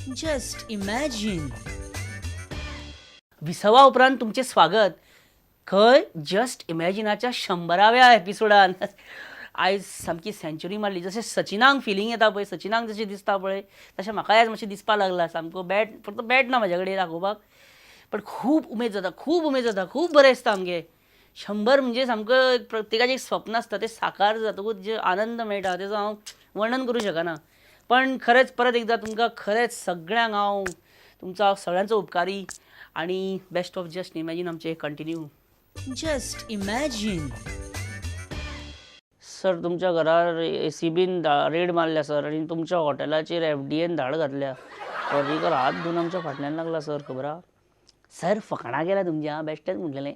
Just imagine. विसवा उपरांत तुमचें स्वागत खंय जस्ट इमॅजिनाच्या 100व्या एपिसोडान. आयज सामकी सेंच्युरी मारली. जशें सचिनाक फिलींग येता पळय, सचिनाक जशें दिसता पळय तशें म्हाकाय आयज मातशें दिसपाक लागलां. सामको बॅट, फक्त बॅट ना म्हाज्या कडेन दाखोवपाक, पण खूब उमेद जाता, खूब उमेद जाता, खूब बरें दिसता आमगें. 100 म्हणजे सामको प्रत्येकाचें एक स्वप्न आसता, तें साकार जातकूच जे आनंद मेळटा तेजो हांव वर्णन करूं शकना. पण खरेंच परत एकदां तुमकां खरेंच सगळ्यांक हांव तुमचो सगळ्यांचो उपकारी. आनी बेस्ट ऑफ जस्ट इमॅजीन आमचें कंटिन्यू. Just imagine. Sir, तुमच्या घरार एसीबीन रेड मारल्या सर, आनी तुमच्या हॉटेलाचेर एफडीएन धाड घातल्या. पर्रीकर हात धुवन आमच्या फाटल्यान लागला सर, खबर आहा सर. फकाणां केल्या तुमच्या, बेश्टेच म्हटलेलें.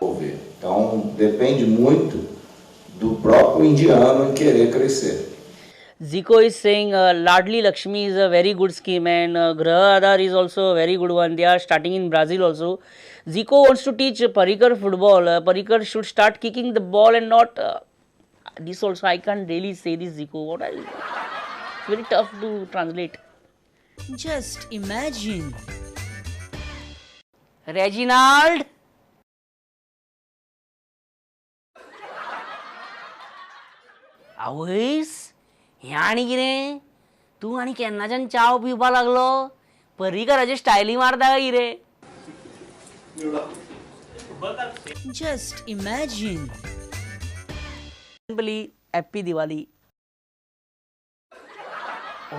Então depende muito do próprio indiano em querer crescer. Zico is saying Ladli Lakshmi is a very good scheme and Grah Aadhaar is also a very good one. They are starting in Brazil also. Zico wants to teach Parrikar football. Parrikar should start kicking the ball and not this also I can't really say this, Zico. What I, it's very tough to translate. Just imagine. Reginald, आवयस, हें आनी कितें तूं आनी केन्नाच्यान च्याव पिवपाक लागलो? पर्रीकराचे स्टायली मारता काय कितें? Just imagine. पयली हॅप्पी दिवाली. ओ,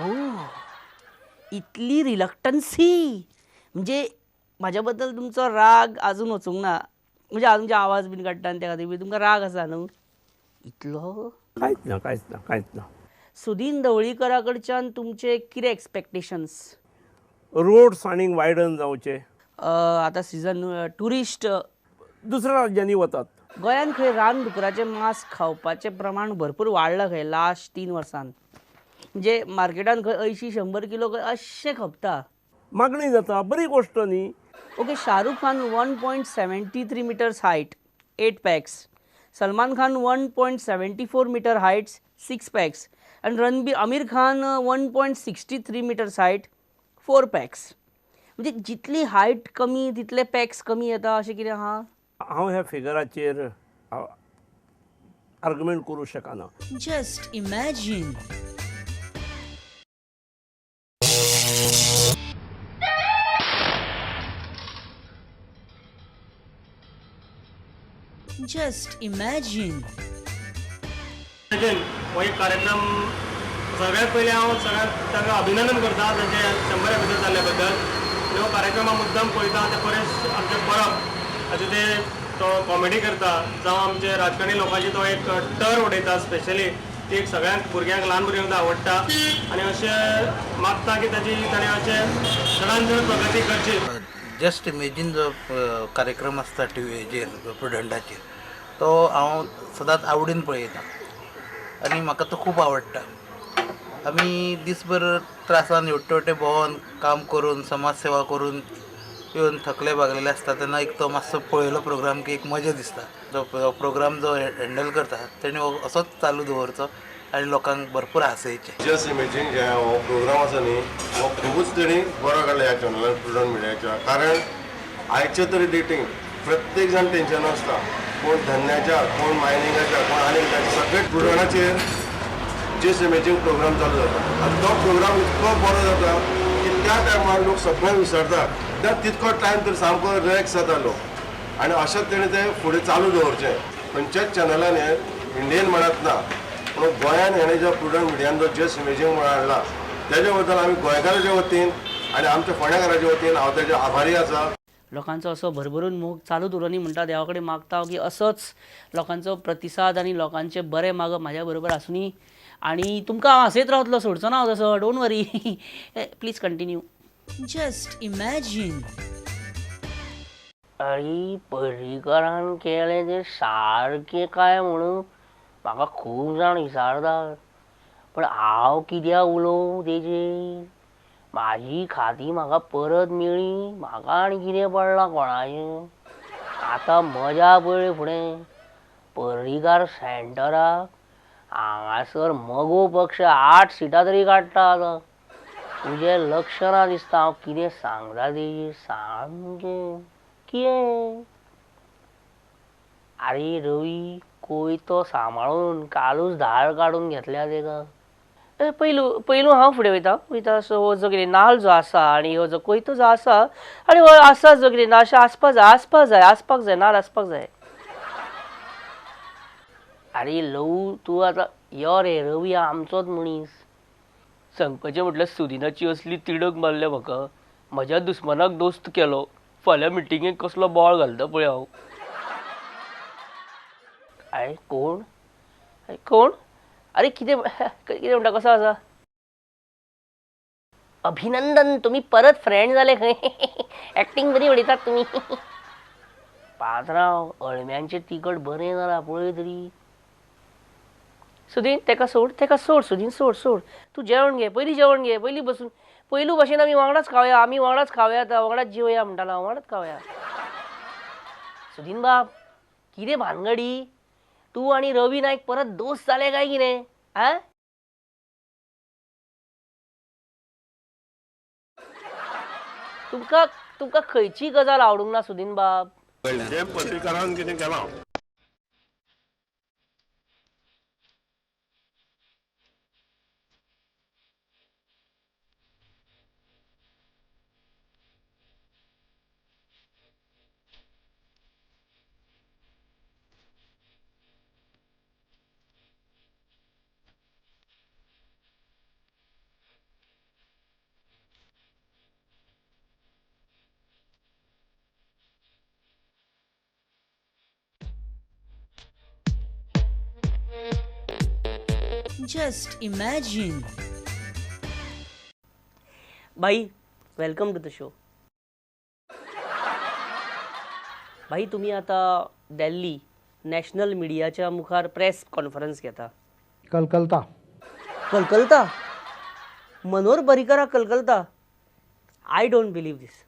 इतली रिलक्टन्सी म्हणजे म्हाज्या बद्दल तुमचो राग आजून वचूंक ना. म्हणजे हांव तुमचे आवाज बीन काडटा आनी त्या खातीर बी तुमकां राग आसा न्हू इतलो? कांयच ना, कांयच ना, कांयच ना. सुदीन ढवळीकरा कडच्यान तुमचे कितें एक्सपेक्टेशन्स? रोड्स आनीक वायडन जावचे. आतां सिजन ट्युरिस्ट दुसऱ्या राज्यांनी वतात. गोंयांत खंय रानदुकराचें मांस खावपाचें प्रमाण भरपूर वाडलां खंय लास्ट 3 वर्सांत. म्हणजे मार्केटान खंय 80-100 किलो खंय अशें खपता. मागणी जाता, बरी गोश्ट न्ही. Okay, Shahrukh Khan 1.73 meters height, 8 packs. Salman Khan 1.74 meter heights, 6 packs. And Ranbir Aamir Khan 1.63 meters height, 4 packs. म्हणजे जितली हायट कमी तितले पॅक्स कमी येता अशें कितें आहा? हांव ह्या फिगराचेर आर्ग्युमेंट करूं शकना. Just imagine. Just imagine. हो एक कार्यक्रम सगळ्यात पयलीं हांव सगळ्यांत तांकां अभिनंदन करता तांचे 100 एपिसोड जाल्ल्या बद्दल. आनी हो कार्यक्रम हांव मुद्दम पळयता. ते परेश आमचे परब हाचे ते तो कॉमेडी करता, जावं आमचे राजकारणी लोकांची तो एक टर उडयता स्पेशली, ती एक सगळ्यांक भुरग्यांक, ल्हान भुरग्यांक आवडटा. आनी अशें मागता की ताची ताणें अशें चडान चड प्रगती करची. जस्ट इमेजीन जो कार्यक्रम आसता टिवीचेर प्रुडंटाचेर, तो हांव सदांच आवडीन पळयता आनी म्हाका तो खूब आवडटा. आमी दीसभर त्रासान हेवटे हेवटे भोंवन काम करून समाजसेवा करून येवन थकले भागलेले आसता, तेन्ना एक तो मातसो पळयलो प्रोग्राम की एक मजा दिसता. जो प्रोग्राम जो हँडल करता तेणी हो असोच चालू दवरचो आनी लोकांक भरपूर हांसयचें. जस्ट इमेजीन जे हो प्रोग्राम आसा न्ही, हो खुबूच तेणी बरो काडला ह्या चॅनलान प्रुडंट मिडियाच्या. कारण आयचे तरी डेटींग प्रत्येक जाण टेंशन आसता, कोण धंद्याच्या, कोण मायनिंगाच्या, कोण आनी सगळे प्रुडंटाचेर जस्ट इमेजीन प्रोग्राम चालू जाता. आनी तो प्रोग्राम इतको बरो जाता की त्या टायमार लोक सगळें विसरता, त्या तितको टायम तर सामको रिलॅक्स जाता लोक. आनी अशेंच तेणें तें फुडें चालू दवरचें. खंयच्याच चॅनलान हें इंडियन म्हणत ना, पूण गोंयान हेणें जो प्रुडंट मिडियान जो जस्ट इमेजीन म्हणून हाडला तेज्या बद्दल आमी गोंयकाराच्या वतीन आनी आमच्या फोंड्याकाराच्या वतीन हांव तेजे आभारी आसा. लोकांचो असो भरभरून मोग चालू उरोनी म्हणटा देवा कडेन मागता की असोच लोकांचो प्रतिसाद आनी लोकांचें बरें मागप म्हाज्या बरोबर आसुनी. आनी तुमकां हांव हांसयत रावतलो, सोडचो ना हांव तसो. Don't worry, please continue. Just imagine. अरे पर्रीकरान केलें तें सारकें काय म्हणून म्हाका खूब जाण विचारतात, पण हांव कित्याक उलोवं तेजेर? म्हाजी खाती म्हाका परत मेळ्ळी, म्हाका आनी कितें पडलां कोणाचें? आतां मजा पळय फुडें. पर्रीकार सेंटराक हांगासर मगो पक्ष 8 सिटां तरी काडटा आतां. तुजें लक्ष ना दिसता हांव कितें सांगता तेजेर सामकें कितें. आरे रवी कोयतो सांबाळून कालूच धार काडून घेतल्या तेका. पयलू पयलू हांव फुडें वयता वयता. सो हो जो कितें नाल्ल जो आसा आनी हो जो कोयतो जो आसा आनी हो आसा जो कितें ना अशें आसपा जाय आसपा जाय आसपाक जाय नाल्ल आसपाक जाय. आरे लवू तूं आतां यो रे रवी आमचोच मनीस. सांगपाचें म्हटल्यार सुदिनाची असली तिडक मारल्या म्हाका. म्हज्या दुस्मानाक दोस्त केलो. फाल्यां मिटिंगेक कसलो बोवाळ घालता पळय हांव. आरे कोण आरे कोण अरे कितें कितें म्हणटा कसो आसा. अभिनंदन तुमी परत फ्रेंड जाले खंय. एक्टींग बरी उडयतात तुमी. पात्रांव अळम्यांचें तिखट बरें जालां पळय तरी. सुदीन तेका सोड तेका सोड सुदीन सोड सोड तूं जेवण घे पयलीं जेवण घे पयलीं बसून पयलू भशेन आमी वांगडाच खावया आमी वांगडाच खावया आतां वांगडाच जेवया म्हणटालो हांव वांगडाच खावया. सुदीन बाब कितें भानगडी तूं आनी रवी नायक परत दोस्त जाले काय कितें आ. तुमकां तुमकां खंयची गजाल आवडूंक ना सुदीन बाब. हें पत्रकारान कितें केलां. Just imagine. भाई welcome to the show. भाई तुमी आतां दिल्ली नॅशनल मिडियाच्या मुखार प्रेस कॉन्फरन्स घेता. कलकलता कलकलता Manohar पर्रीकराक कलकलता. I don't believe this.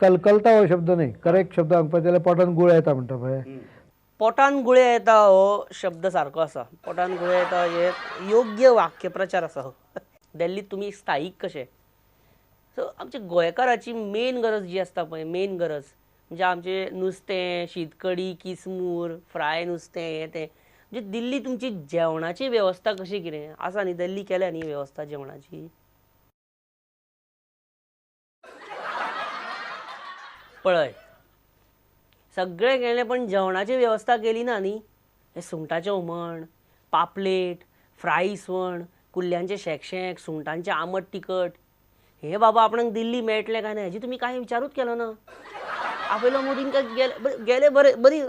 कलकलता हो शब्द न्ही, करेक्ट शब्द सांगपाक जाल्यार पोटान गुळे येता म्हणटा पळय. पोटान गुळे येता हो शब्द सारको आसा. पोटान गुळे येता हे योग्य वाक्यप्रचार आसा हो. दिल्लीत तुमी स्थायीक कशे. सो आमच्या गोंयकाराची मेन गरज जी आसता पळय मेन गरज म्हणजे आमचें नुस्तें शीतकडी किसमूर फ्राय नुस्तें हें तें म्हणजे दिल्ली तुमची जेवणाची वेवस्था कशी कितें आसा न्ही. दिल्ली केल्या न्ही वेवस्था जेवणाची. पळय सगळें केलें पण जेवणाची वेवस्था केली ना न्ही. हें सुंगटाचें हुमण पापलेट फ्राय इसवण कुल्ल्यांचें शेकशेक सुंगटांचें आमट तिखट हे बाबा आपणाक दिल्ली मेळटलें काय ना हेजी तुमी कांय विचारूच केलो ना. आपयलो मोदीन काय गेले गेले बरें बरी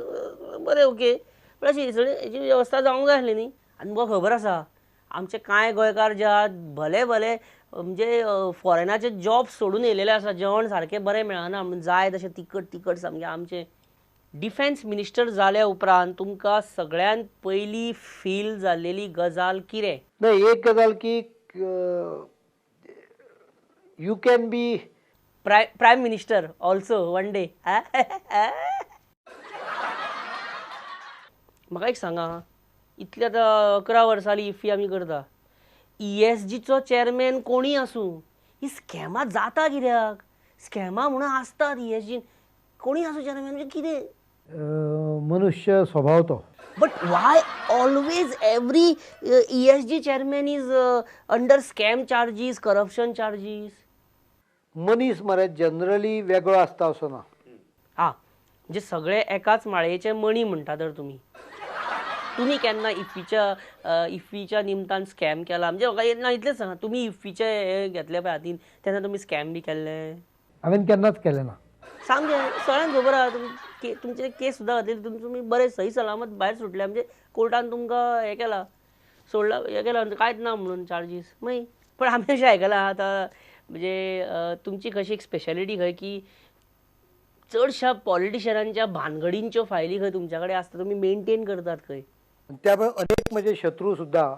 बरें ओके पण अशी हेजी वेवस्था जावंक जाय आसली न्ही. आनी म्हाका खबर आसा आमचे कांय गोंयकार जे आहात भले भले म्हणजे फॉरेनाचे जॉब सोडून येयलेले आसा जेवण सारकें बरें मेळना म्हणून जाय तशें तिखट तिखट सामकें. आमचें डिफेन्स मिनिस्टर जाल्या उपरांत तुमकां सगळ्यांत पयली फील जाल्लेली गजाल कितें. नाही एक गजाल की you can be prime minister also one day. म्हाका एक सांगा इतले आतां 11 वर्सां जाली इफ्फी आमी करता. ESGचो चॅरमॅन कोणूय आसूं ही स्कॅमां जाता कित्याक. स्कॅमां म्हणून आसतात ESG कोणूय आसूं चॅरमॅन म्हणजे कितें मनुष्य स्वभाव तो. But why always every ESG chairman is under scam charges corruption charges. मनीस मरे जनरली वेगळो आसता असो ना. हां म्हणजे सगळे एकाच माळयेचे मणी म्हणटा तर तुमी. तुमी केन्ना इफ्फीच्या इफ्फीच्या निमतान स्कॅम केला म्हणजे म्हाका ना इतलेंच सांगा तुमी इफ्फीचे हे घेतले पळय हातीन तेन्ना तुमी स्कॅम बी केल्ले. हांवें केन्नाच केलें ना. सामकें सगळ्यांक खबर आहा तुमचे केस सुद्दां घातलेली तुमी बरे सही सलामत भायर सुटले म्हणजे कोर्टान तुमकां हें केलां सोडलां हें केलां कांयच ना म्हणून चार्जीस मागीर. पण आमी अशें आयकलां आतां म्हणजे तुमची कशी एक स्पेशलिटी खंय की चडश्या पॉलिटिशियनांच्या भानगडींच्यो फायली खंय तुमच्या कडेन आसता तुमी मेनटेन करतात खंय. त्या अनेक म्हजे शत्रू सुद्दां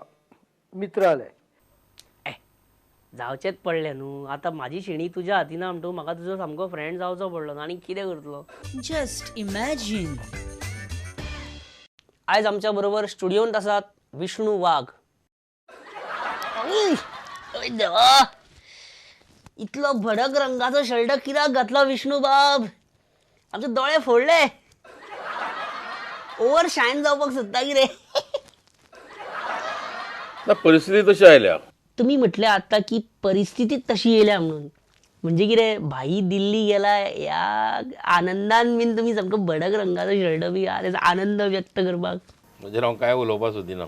मित्र जाले. जावचेंच पडलें न्हू आतां म्हाजी शेणी तुज्या हातीन ना म्हणटकूच म्हाका तुजो सामको फ्रेंड जावचो पडलो ना आनी कितें करतलो. Just imagine. आयज आमच्या बरोबर स्टुडियोंत आसात विष्णू वाघ. देवा इतलो भडक रंगाचो शर्ट कित्याक घातला विष्णू बाब? आमचे दोळे फोडले. ओवर शायन जावपाक सोदता कितें? ना, परिस्थिती तशी आयल्या. तुम्ही म्हटले आता की परिस्थिती तशी येयल्या म्हणून, म्हणजे कितें भाई दिल्ली गेला ह्या आनंदान बीन तुमी सामको भडक रंगाचो शर्ट बी आहा तेजो आनंद व्यक्त करपाक? म्हणजे हांव कांय उलोवपाक सोदिना.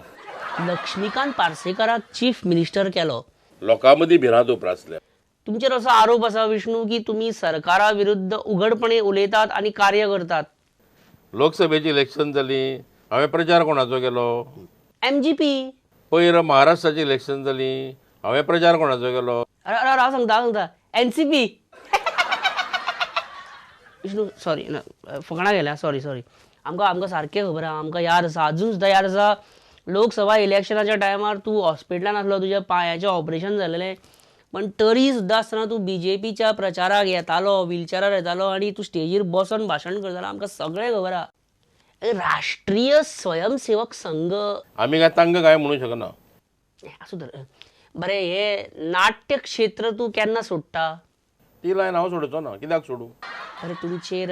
लक्ष्मीकांत पार्सेकाराक चीफ मिनिस्टर केलो. लोकां मदीं भिरांत उप्रासल्या. तुमचेर असो आरोप आसा विष्णू की तुमी सरकारा विरुद्ध उघडपणे उलयतात आनी कार्य करतात. लोकसभेची इलेक्शन जाली, हांवें प्रचार कोणाचो केलो? MGP. पयर महाराष्ट्राची इलेक्शन जाली, हांवें प्रचार कोणाचो केलो? अरे अरे हांव सांगता, हांव सांगता, एनसीपी. विष्णू सॉरी, फकणां गेल्या, सॉरी सॉरी. आमकां आमकां सारकें खबर आहा, आमकां याद आसा, आजून सुद्दां याद आसा. लोकसभा इलेक्शनाच्या टायमार तूं हॉस्पिटलान आसलो, तुज्या पांयाचें ऑपरेशन जालेलें, पण तरी सुद्दां आसतना तूं बीजेपीच्या प्रचाराक येतालो, व्हिलचॅरार येतालो आनी तूं स्टेजीर बसोन भाशण करतालो. आमकां सगळें खबर आहा. राष्ट्रीय स्वयंसेवक संघ आमी काय तांकां काय म्हणू शकना. आसूं तर. बरें, हें नाट्य क्षेत्र तूं केन्ना सोडटा? ती लायन हांव सोडचो ना. कित्याक सोडूं? बरें, तुमचेर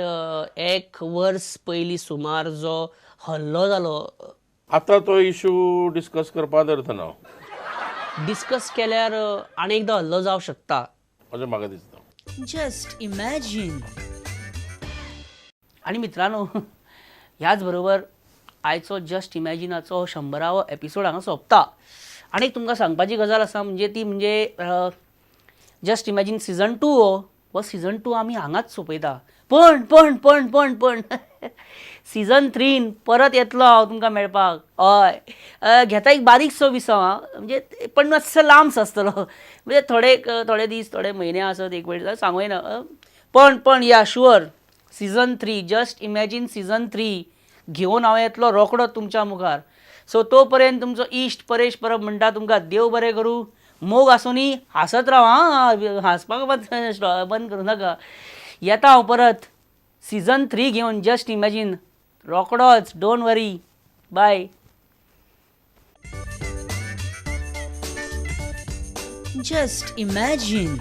एक वर्स पयलीं सुमार जो हल्लो जालो, आतां तो इशू डिस्कस करपांत अर्थ ना. डिस्कस केल्यार आनी एकदां हल्लो जावंक शकता अशें म्हाका दिसता. Just imagine. आनी मित्रांनो, ह्याच बरोबर आयचो जस्ट इमॅजिनाचो 100वो एपिसोड हांगा सोंपता. आनी एक तुमकां सांगपाची गजाल आसा, म्हणजे ती म्हणजे जस्ट इमॅजीन सिजन 2 हो सिजन 2 आमी हांगाच सोंपयता. पण पण पण पण पण सिजन 3 परत येतलो हांव तुमकां मेळपाक. हय, घेता एक बारीकसो विसव आं, म्हणजे पण मातसो लांबसो आसतलो, म्हणजे थोडे थोडे दीस थोडे म्हयने आसत, एक वेळ सांगू येना. पण पण या sure season 3 just imagine season 3 घेवन हांव येतलो रोकडो तुमच्या मुखार. सो तो पर्यंत तुमचो इश्ट परेश परब म्हणटा तुमकां देव बरें करूं, मोग आसूनी, हांसत राव आं, हांसपाक बंद करूं नाका. येता हांव परत सिजन 3 घेवन जस्ट इमॅजीन रोकडोच. Don't worry, bye. Just imagine.